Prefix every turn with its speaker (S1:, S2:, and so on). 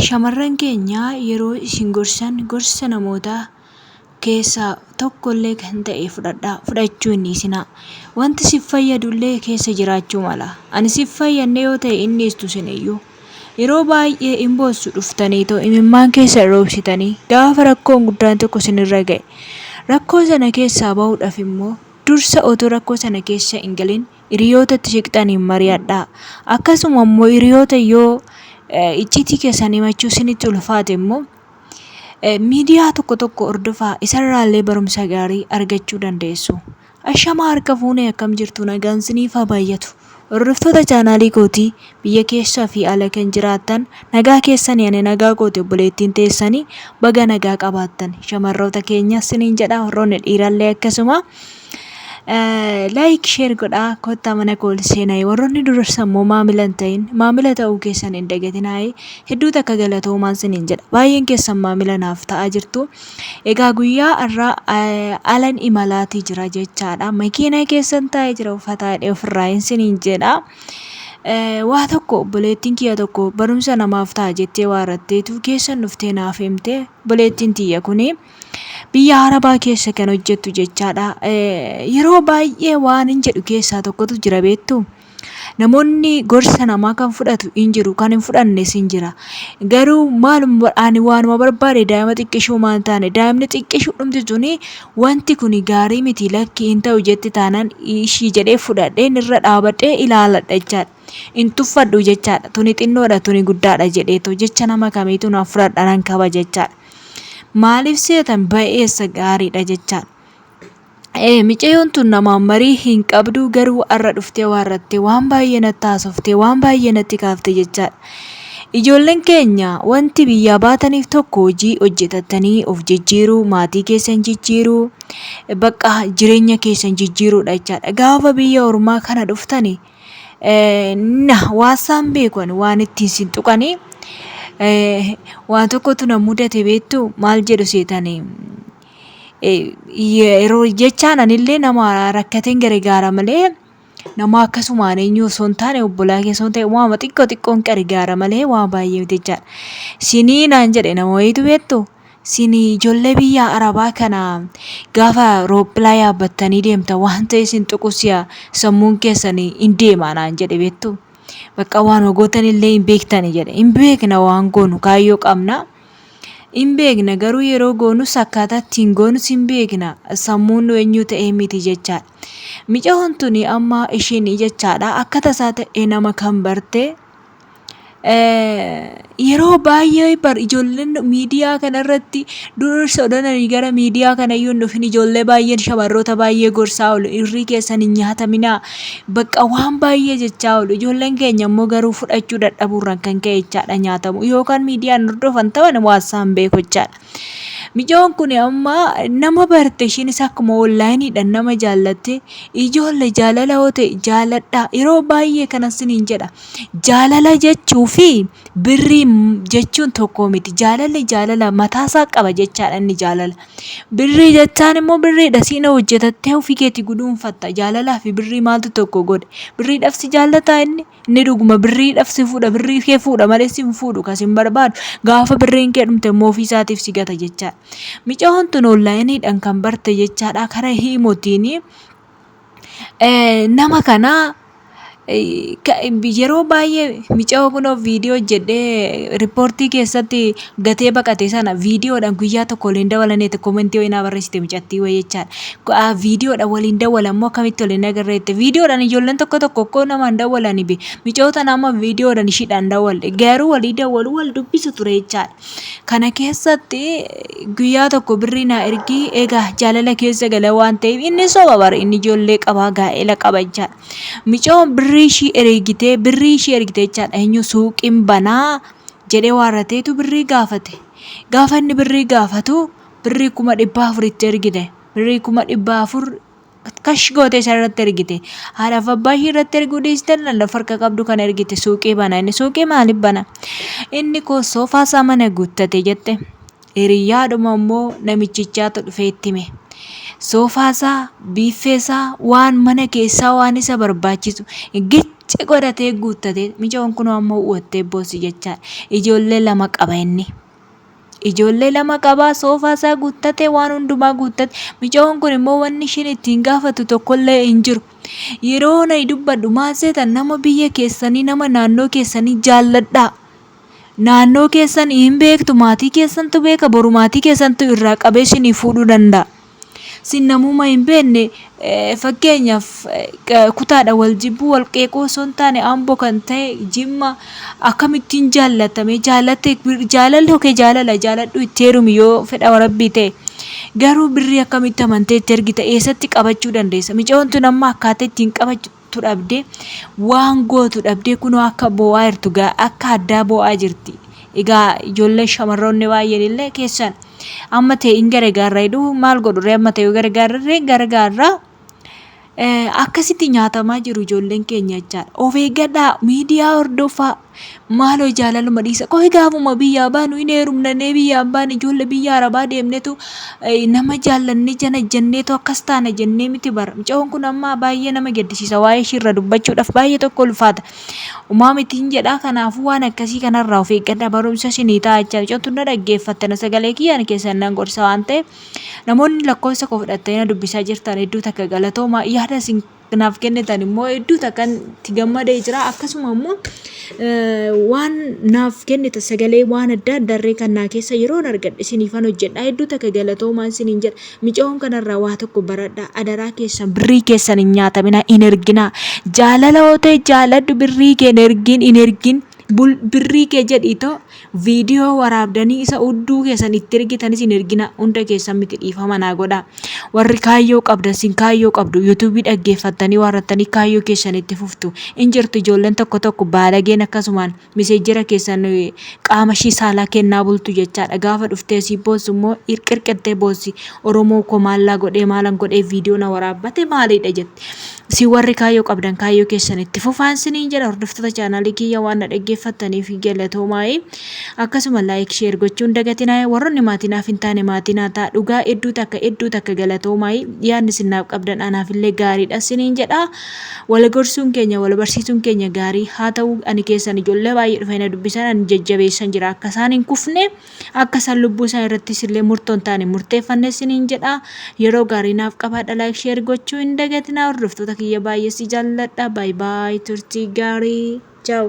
S1: Shamarran keenya yeroo isin gorsan gorsa namootaa keessaa tokkollee kan ta'e fudhadhaa fudhachuu hin dhiisinaa. Wanti sif fayyadullee keessa jiraachuu mala. Ani sif fayyadne yoo ta'e hin dhiistu siniyyuu. Yeroo baay'ee in boossu dhuftaniitoo imimmaan keessan roobsitanii gaafa rakkoon guddaan tokko sinirra ga'e. Rakkoo sana keessaa bahuudhaaf immoo dursa otoo rakkoo sana keessa hin galin hiriyoota itti siqxaniin mari'adhaa. Akkasuma immoo hiriyoota yoo icciitii keessan himachuu isinitti ulfaate immoo miidiyaa tokko tokko hordofaa isarraallee barumsa gaarii argachuu dandeessu. Ashamaa harka fuunee akkam jirtu nagaan isiniif haa baay'atu. Hordoftoota chaanaalii kootii biyya keessaa fi ala kan jiraattan nagaa keessanii ani nagaa kooti obboleettiin teessanii baga nagaa qabaattan shamarroota keenya isiniin jedha warroonni dhiirallee akkasuma. Like share godhaa kottaa mana koo ol seenaa warroonni dursa immoo maamila hin ta'in maamila ta'uu keessan hin dagatinaa hedduu takka galatoomaan isiniin jedha baay'een keessan maamila naaf ta'aa jirtu egaa guyyaa har'aa alan imalaatii jira jechaadha makiinaa keessan taa'ee jira uffata hidhee ofirraa hin isiniin jedha. Waa tokko obboleettiin kiyya tokko barumsa namaaf ta'a jettee waa irratteetu keessan dhuftee naaf himte obboleettiin tiyya kuni. Biyya Arabaa keessa kan hojjettu jechaadha. Yeroo baay'ee waan hin jedhu keessaa tokkotu jira beektu. Namoonni gorsa namaa kan fudhatu hin jiru, kan hin fudhannes hin jira. Garuu maaluma ani waanuma barbaade daa'ima xiqqishuu maal taane daa'imni xiqqishuu dhumti suni wanti kuni gaarii miti lakki hin ta'u jetti taanaan ishii jedhee fudhadheen irra dhaabadhee ilaaladha jechaadha. Hin tuffadhu jechaadha. Tuni xinnoodha tuni guddaadha jedheetoo jecha nama kamiitu nan fudhadha nan kabaja jechaadha. Maaliif seetan ba'eessa gaariidha jechaadha. Ee micayoon tun namaan marii hin qabdu garuu har'a dhuftee waarrattee waan baay'ee natti haasoftee waan baay'ee natti kaafte jechaadha. Ijoolleen keenya wanti biyyaa baataniif tokko hojii hojjetattanii of jijjiiruu, maatii keessan jijjiiruu, bakka jireenya keessan jijjiiruudha jechaadha. Gaafa biyya ormaa kana dhuftani na waasaan beeku ani waan ittiin sin tuqanii waan tokkotu na mudate beektu maal jedhu seetanii yeroo jechaan anillee nama rakkateen gargaara malee nama akkasumaan eenyu osoo hin taane obbolaa kee osoo hin ta'e waama xiqqoo xiqqoon gargaara malee waan baay'ee miti jechaadha. Sinii naan jedhe nama wayiitu beektu sinii ijoollee biyya arabaa kana gaafa roophilaa yaabbattanii deemtan waan ta'e isin tuqus sammuun keessan hin deema naan jedhe beektu. Bakka waan gootan illee hin beektani jedhe hin beekna waan goonu kaayyoo qabna. Hin beekna garuu yeroo goonus akkaataa ittiin goonus hin beekna sammuun nu eenyu ta'ee miti jechaadha. Micayoon tuni amma ishiin jechaadha akka tasaa ta'ee nama kan barte yeroo baay'ee bar ijoolleen miidiyaa kanarratti dursa odonanii gara miidiyaa kanayyuu hin dhufin ijoollee baay'een shamarroota baay'ee gorsaa oolu irrii keessan hin nyaataminaa bakka waan baay'ee jechaa oolu ijoolleen keenya immoo garuu fudhachuu dadhabuurraan kan ka'e jechaadha nyaatamu yookaan miidiyaan hordofan ta'an waasaan beeku jechaadha. Micoon kun amma nama barte ishiinis akkuma onlaayiniidhaan nama jaallatte ijoollee jaalala yoo ta'e jaaladhaa yeroo baay'ee kanas siniin jedha jaalala jechuu fi birrii jechuun tokko miti jaalalli jaalala mataasaa qaba jechaadha inni jaalala birrii jechaan immoo birriidha siina hojjetattee ofii keetii guduunfatta jaalalaa fi birrii maaltu tokko godhe birriidhaaf si jaallataa inni Inni dhuguma birriidhaaf si fuudha birrii kee fuudha malee si hin fuudhu kan sin barbaadu gaafa birriin kee dhumte immoo ofii isaatiif si gata jechaadha. Micayoon tun onlaayiniidhaan kan barte jechaadha karaa hiimotiin nama kana yeroo baay'ee micayoo kunoo viidiyoo hojjedhee riippoortii keessatti gatee baqate sana viidiyoodhaan guyyaa tokko waliin dawalaneeti komentii wayii naa barreessite micattii wayii jechaadha. Viidiyoodhaan waliin dawalan immoo akkamitti waliin agarreette viidiyoodhaan ijoolleen tokko tokko akkoo namaan dawalani be micayoo tana amma viidiyoodhaan ishiidhaan dawalle garuu walii dawalu wal dubbisu ture jechaadha. Kana keessatti guyyaa tokko birrii naa ergii egaa jaalala keessa gala waan ta'eef inni soba bara inni ijoollee qabaa gaa'ela qaba jechaadha. Micayoon birrii ishii ergitee birrii ishii ergite jechaadha eenyu suuqiin banaa jedhee waarrateetu birrii gaafate. Gaafa inni birrii gaafatu birrii 400,000 itti ergite. Birrii 400,000 kash gootee isa irratti ergite. Haadhaaf abbaa ishii irratti erguu dhiiste lafa harka qabdu kana ergite suuqii bana. Inni suuqii maaliif bana? Inni koo soofaa isaa mana guuttate jette. Hiriyyaadhuma immoo namichichaatu dhufee itti hime. Soofaa isaa, biiffee isaa, waan mana keessaa waan isa barbaachisu gic godhatee guuttatee micoon kunoo amma u'attee boossi jechaadha. Ijoollee 2 qaba inni. Ijoollee 2 qaba soofaa isaa guuttatee waan hundumaa guuttate. Micoon kun immoo wanni ishiin ittiin gaafatu tokkollee hin jiru. Yeroo nayi dubbadhu maal seetan nama biyya keessanii nama naannoo keessanii jaalladhaa. Naannoo keessan hin beektu maatii keessantu beeka boru maatii keessantu irraa qabee isinii fuudhuu danda'a. Sin namuma hin beekne fakkeenyaaf kutaadha wal jibbuu wal qeequu osoo hin taane Ambo kan ta'e Jimma akkamittiin jaallatame jaalatte jaalalli okee jaalala jaaladhu itti heerumi yoo fedha rabbii ta'e garuu birrii akkamitti amantee itti ergita eessatti qabachuu dandeessa micoon tun amma akkaataa ittiin qabachtu dhabdee waan gootu dhabdee kunoo akka boo'aa jirtu gaa akka addaa boo'aa jirti egaa ijoollee shamarroonni baay'een illee keessan Amma ta'e hin gargaarra jedhu maal godhu ree amma ta'e gargaarra ree gargaarra. Akkasitti nyaatamaa jiru ijoolleen keenya jechaadha. Of eeggadhaa miidiyaa hordofaa maaloo jaalaluma dhiisa. Qoy gaafuma biyyaa baanu hin heerumnannee biyyaa hin baane ijoollee biyya arabaa deemnetu nama jaallannee jana jenneetu akkas taana jennee miti bara. Mucaan kun amma baay'ee nama gaddisiisa waa'ee ishiirra dubbachuudhaaf baay'ee tokko ulfaata. Homaa mitiin jedha kanaafuu waan akkasii kanarraa of eeggadha barumsa isinii ta'a jechaa mucaan tun na dhaggeeffatte na sagalee kiyyaan keessan nan gorsa waan ta'eef namoonni lakkoofsa koo fudhattanii na dubbisaa jirtan hedduu takka galatooma yaada isin naaf kennitan immoo hedduu takka itti gammadee jira akkasuma immoo waan naaf kennita sagalee waan adda addaarree kan naa keessa yeroon argadhe isiniifan hojjedha hedduu takka galatoomaan isiniin jedha micoon kanarraa waa tokko baradha adaraa keessan birrii keessan hin nyaatamina hin erginaa jaalala yoo ta'e jaaladhu birrii kee hin ergin hin ergin Birrii kee jedhiitoo viidiyoo waraabdanii isa hudduu keessan itti ergitanis hin ergina hunda keessan miti dhiifama naa godhaa. Warri kaayyoo qabdan sin kaayyoo qabdu yuutuubii dhaggeeffattanii waarrattanii kaayyoo keessan itti fuftu. In jirtu ijoolleen tokko tokko baalageen akkasumaan miseejjera keessan qaama ishii saalaa kennaa bultu jechaadha. Gaafa dhuftee sii boossu immoo qirqirtee boossi Oromoo koo maallaa godhee maalan godhee viidiyoo na waraabbate maaliidha jetti. Isin warri kaayyoo qabdan kaayyoo keessan itti fufaan isiniin jedha hordoftoota chaanaalii kiyya waan na dhaggeeffattaniif galatoomaa'ee akkasuma laayik sheer gochuun dagatinaa warroonni maatii naaf hin taane maatii naa ta'a dhugaa hedduu takka hedduu takka galatoomaa'ee yaadni isin naaf qabdan anaafillee gaariidha isiniin jedha wal gorsuun keenya wal barsiisuun keenya gaarii haa ta'u ani keessan ijoollee baay'ee dhufee na dubbisan ani jajjabeessan jira akka isaan hin kufne. Akka isaan lubbuu isaan irrattis illee murtoo hin taane murteeffanne isiniin jedha. Yeroo gaarii naaf qabaadha like share gochuu hin dagatinaa hordoftoota kiyya baay'ee si jaalladha. Bye bye turtii gaarii. Ciao.